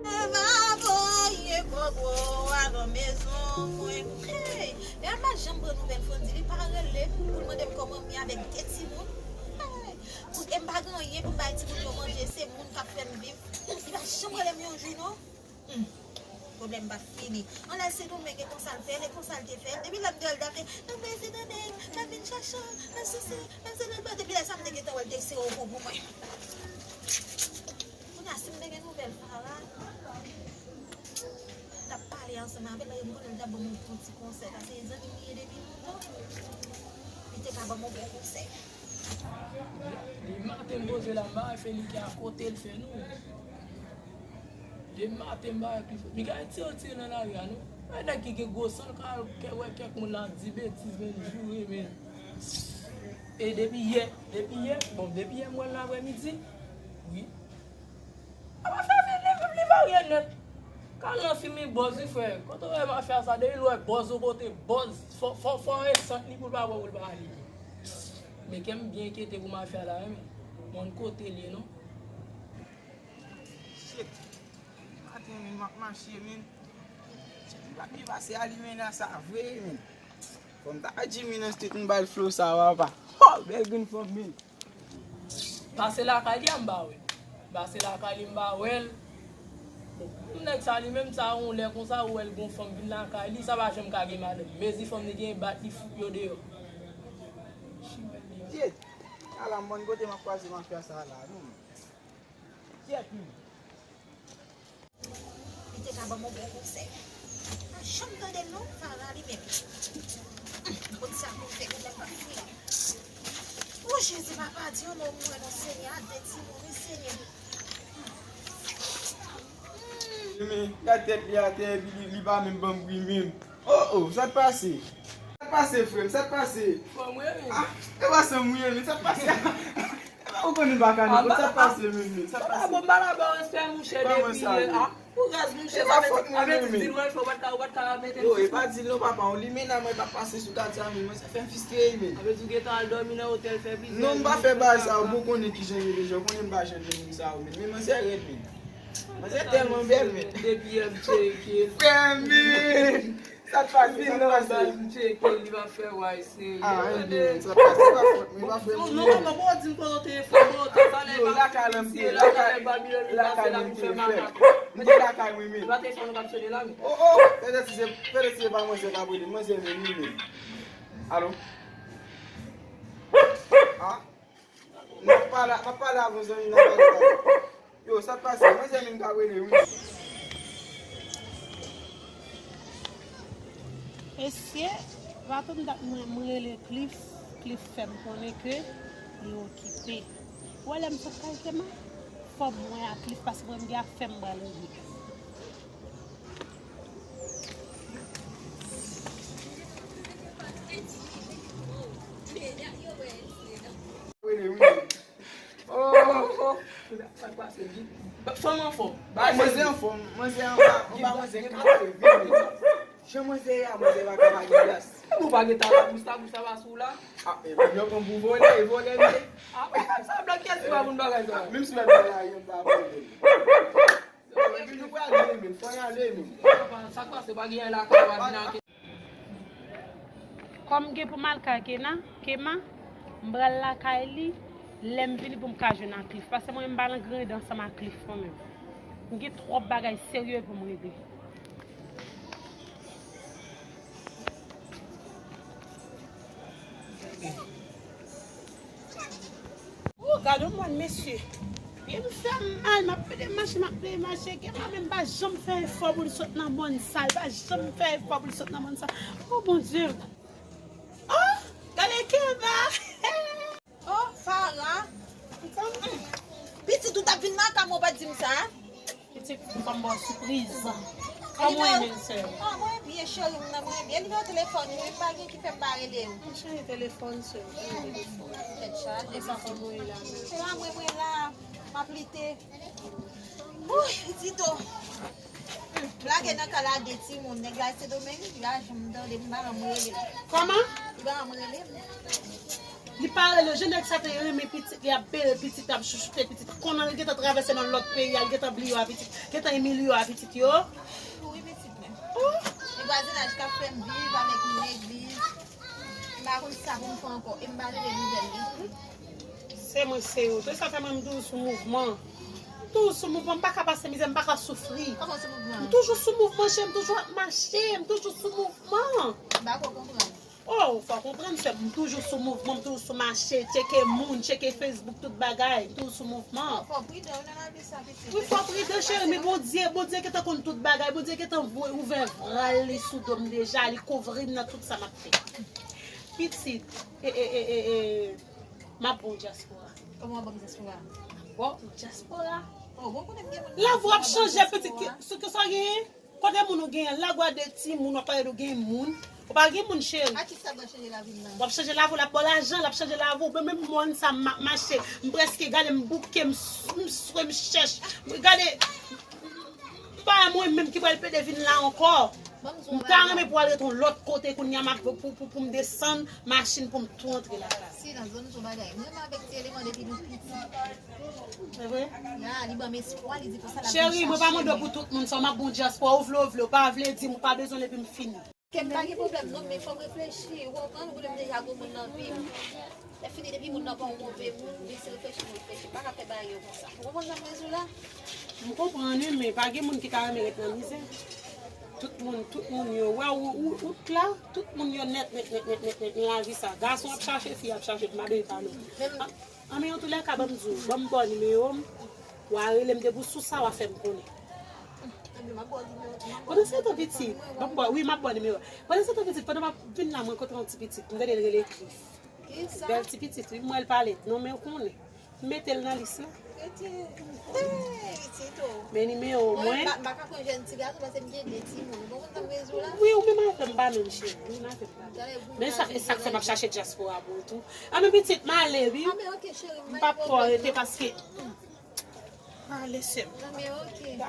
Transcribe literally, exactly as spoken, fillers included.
Eva voye bobo avan mezon mwen. Hey, Eva pa janm pran nouvèl Fondy, li pa rele m pou l mande m kòman m ye avèk de timoun. Hey, pou, e m pa gen anyen pou m bay timoun yo manje, se moun k ap fè m viv. Li pa janm rele m yon jou, non. Hmm. Pwoblèm pa fini. Ann al Sendomeng, e konsa l fè l, e konsa l te fè l. Depi lè m te wè l, l t ap di, "Mwen prale Sendomeng, m ap vin chache w, m ap sesi, m ap sesi." Depi lè sa, m te gentan wè l te sere w pou mwen. Kounye a, si m te gen nouvèl Farah, m t ap pale ansanm avè l, paske m konnen l t ap ban m yon bon ti konsèy, paske e zanmi m li ye depi lontan. Li te ka ban m yon bon konsèy. Li maten m poze la, m pa wè Felike akote l fè nou. Depi maten m pa wè Cliff. Mika tire tire nan lari a non. E nèg ki gen gwo san ka al kè wè kèk moun la di betiz men joure men. E depi yè, depi yè, bon, depi yè m wè l nan aprèmidi. Wi. A pa fè vin li, li varye nèt. Kal nan fimi bòz wi frè. Kote w wè mafya sa depi l wè bòz yon kote bòz fò fò fò resant li pou l pa wè pou l pa ale. Men kè m byen enkyete pou mafya la wi men. Mwen kote l ye non. Shit. Maten men m ap mache men. Shit, m pa byen pase Alimena sa vre men. Fò m ta wè Jimmy nan street m ba l flow sa papa. Ho, bèl grenn fanm men. Pase lakay li a m pa wè l. Pase lakay li m pa wè l. Bon, nèg sa li menm sa yon lè konsa ou wè l gon fanm vin lakay li, sa pa janm ka gen madanm. Mezi fanm li gen bat li fout yo deyò. Shit. Ala m bann kote m ap kwaze mafya sa la non. Kyèt wi. Li te ka ban m yon bon konsèy. Pa janm tande l non, Farah li menm. Hum, konn sa pou fè, konn lè m pa fini. O Jezi, papa, di yon mo mwen non, Senyè, a de timoun wi, Senyè. Men, gad tèt li atè, epi li, li pa menm ban m bri menm. Oh, oh, sa t pase? Sa t pase, frè m? Sa t pase? Fò mwen, men. Ah, e pa sa mwen, men. Sa t pase? E pa ou konnen m pa ka non. Sa t pase, men, men? Sa t pase? Bon, m pa la ba w respè, mouche, depi yè. Ah, pou raz, mouche, sa vle di, sa vle di, di lwen fè, ou pa t ka, ou pa t ka mete m sou. Yo, e pa di l non, papa, yon limena mwen t ap pase sou katye a, men mwen, sa fè m fistre, men. Sa vle di, ou gentan al dòmi nan otèl, fè plizyè jou. Non, m pa fè bagay sa, ou konnen kijan m ye deja, ou konnen m pa janm gen moun sa yo, men. Men manzè rèd, men. Manzè tèlman bèl, men. Depi yè m tcheke l. Frè m, men. Sa t pase, sa t pase? Vin nan baz m tcheke l, li pa fè way serye. Ah, ebyen, sa t pase, pa fòt mwen, pa fè mwen. Non, non, non, bon, di m kote w te fè, bon, te sa lè. Yo, lakay la m te, lakay, lakay mwen m te, frè. M te lakay mwen, men. Li pa te fè nou k ap sone la, men. Oh, oh, pètèt si se, pètèt si se pa manzè k ap rele, manzè menm, wi, men. Alo? Ah? N ap pale, n ap pale avan zanmi, n ap pale avan. Yo, sa k pase? Manzè menm k ap rele, wi. Mesye, pa tann dat mwen, mwen rele Cliff, Cliff fè m konnen ke li okipe. Ou wè lè m sot kay Kema, fò m wè a Cliff, paske mwen m gen afè m pral regle. Rele, wi. Oh, oh, oh. Sa k pase, Guy? Fanm anfòm. Bay manzè anfòm. Manzè anba, anba manzè katrevin. Jan manzè ye a, manzè pa ka pa gen glas. E bon, pa gen talabous, labous la pa sou la. Ah, e moun yo pran pou vòlè, e vòlè m ye. Ah, sa blan kèt pa moun bagay sa. Menm si lè m pa la, yo pa vòlè. Yo, epi nou pral ale, men, fò y ale, men. Sa k pase, pa gen anyen lakay, pa vin anke. Kòm m gen pou m al kay Kena, Kema, m pral lakay li, lè m vini pou m ka jwenn ak Cliff. Paske mwen, m pa nan grangrandan ansanm ak Cliff, mwen menm. M gen twòp bagay serye pou m regle. Gade yon mòn, mesye. Pye m fè m mal, m ap plede mache, m ap plede mache. Kèma menm pa janm fè efò pou l sot nan mòn sa. Li pa janm fè efò pou l sot nan mòn sa. Oh, Bondye. Oh, gade Kèma. Oh, Farah. Pitit, ou t ap vin nan kay mwen, ou pa t di m sa? Pitit, m fè m ba w sipriz. Kòman w ye, sè? Ah, mwen byen, cheri m nan, mwen byen. Nimewo telefòn ou, m pa gen ki fè m pa rele w. M chanje telefòn, sè. Tèt chaje. E sa fè mwen la menm. Se la mwen, mwen la. M ap lite. Wouy, pitit o. Hmm, lage nan kay la de timoun. Nèg la Sendomeng, li pa janm tande m, m pa janm rele l. Kòman? Li pa janm rele m. Li pa rele, jan nèg sa te renmen pitit li, ap bere pitit, ap chouchoute pitit. Kounye a li gentan travèse nan lòt peyi a, li gentan bliye w a pitit, gentan imilye w a pitit yo. Wi, pitit mwen. Oh. E vwazinaj k ap fè m viv avèk moun legliz. M pa konn sa pou m fè ankò, e m pa tande nouvèl li. Se mwen, se yo. Se sa fè mwen m toujou sou mouvman. M toujou sou mouvman, m pa ka pase mizè, m pa ka soufri. Kòman sou mouvman? M toujou sou mouvman, cheri, m toujou ap mache, m toujou sou mouvman. M pa ko konprann. Oh, fò w konprann, sè m, m toujou sou mouvman, m toujou sou mache, tcheke moun, tcheke Facebook, tout bagay, m toujou sou mouvman. Fò w pridan nan lavi sa, pitit. Wi, fò w pridan, cheri, men Bondye, Bondye gentan konn tout bagay, Bondye gentan voye ouvè vwal li sou do m deja, li kouvri m nan tout sa m ap fè. Pitit, e, e, e, e, e, m ap ba w dyaspora. Kòman w ap ba m dyaspora? Bon, dyaspora. Oh, bon, konnen m gen moun. Lavi w ap chanje, pitit, ki, sa w genyen? Kote moun ou genyen? Lagwa de timoun, w ap pale de w gen moun. Ou pa gen moun, cheri. Atis sa pral chanje lavi m nan. W ap chanje lavi w, l ap ba w lajan, l ap chanje lavi w. Mwen menm mòn sa m ap mache, m prèske gade, m bouke, m s- m swe, m chèch. Gade, m pa wè mwen menm ki pral pede vin la ankò. M ta renmen pou al ret yon lòt kote kounye a, m ap pou, pou, pou m desann machin pou m tou antre lakay. Si nan zòn sou bagay. Mwen renmen avèk ti eleman depi nou piti. Se vre? Ya, li ban m espwa, li di konsa l ap vin chache m. Cheri, mwen pa mande w pou tout moun sa, m ap ba w dyaspora, ou vle, ou vle, ou pa vle, di m, ou pa bezwen l epi m fini. Kèt, pa gen pwoblèm non, men fò m reflechi, ou konprann, ou konnen m deja gwo moun nan vi m. Lè fini, depi moun nan pa yon move moun, men se reflechi m reflechi, m pa ka fè bagay yo konsa. Ou konprann sa m vle di w la? M konprann wi, men pa gen moun ki ta renmen ret nan mizè. Tout moun, tout moun yo, wè ou, ou, ou t la, tout moun yo nèt, nèt, nèt, nèt, nèt, nèt nan lavi sa. Gason ap chache, fi ap chache, m pa bezwen pale w. An, men antouleca, ban m di w, ban m ba w nimewo m, w a rele m depi w sou sa, w a fè m konnen. Pandan se tan pitit, ban m ba w, wi, m ap ba w nimewo. Pandan se tan pitit, pandan m ap vin la, mwen kontre yon ti pitit, m tande l rele Cliff. Bèl ti pitit, wi, m wè l pale, non, men w konnen. M mete l nan lis la. Men nimewo mwen. Wi, ou menm avè m pa menm, cheri. Ou menm avè m pa menm. Men sa, e sa k fè m ap chache dyaspora pou ou tou. A, men pitit, m ale, wi. M p ap twò rete paske. M ale, sè m.